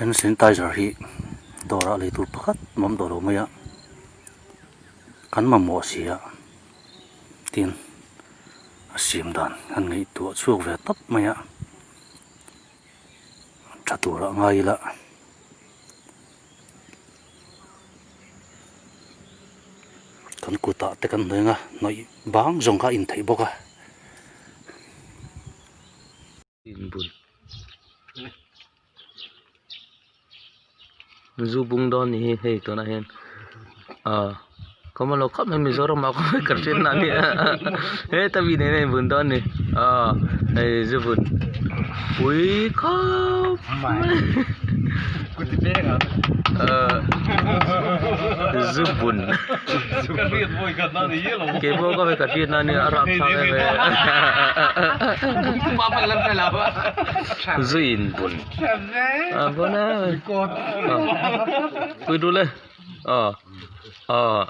Hand sanitizer hi dawrah lei tur pakhat mawm tawh lo mai a, kan mamawh si a, tin a siam dan an ngaihtuah chhuak ve tawp mai a, tha turah ngai ila. Kan kutah te kan hnawih ang a, hnawih bang zawng kha a intheih bawk a. Zu bung dawn ni hi hei tunah hian ah kawm a lo khawp mai Mizoram ah kawm ka hriat na ania heta mi nen a inbun dawn a ni ah hei zu bun pui khawp mai ah zu bun keipawh ka ka hriat na ania a rapthlak em em zu inbun a bun a pui dul e aw aw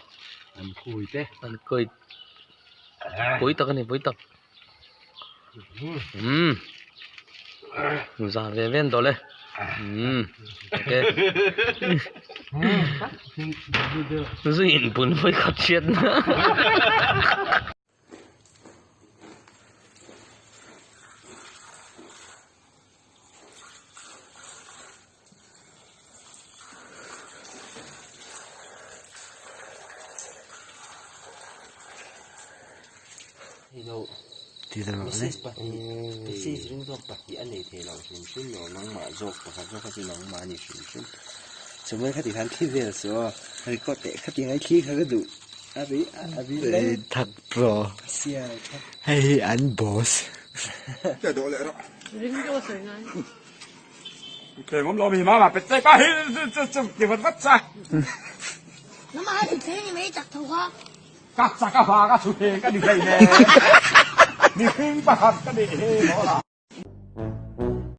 an kawi pui tak a ni pui tak umm za ve ve an dawl e umm ok zu inbun vawikhat hriat na. Hei hi an boss.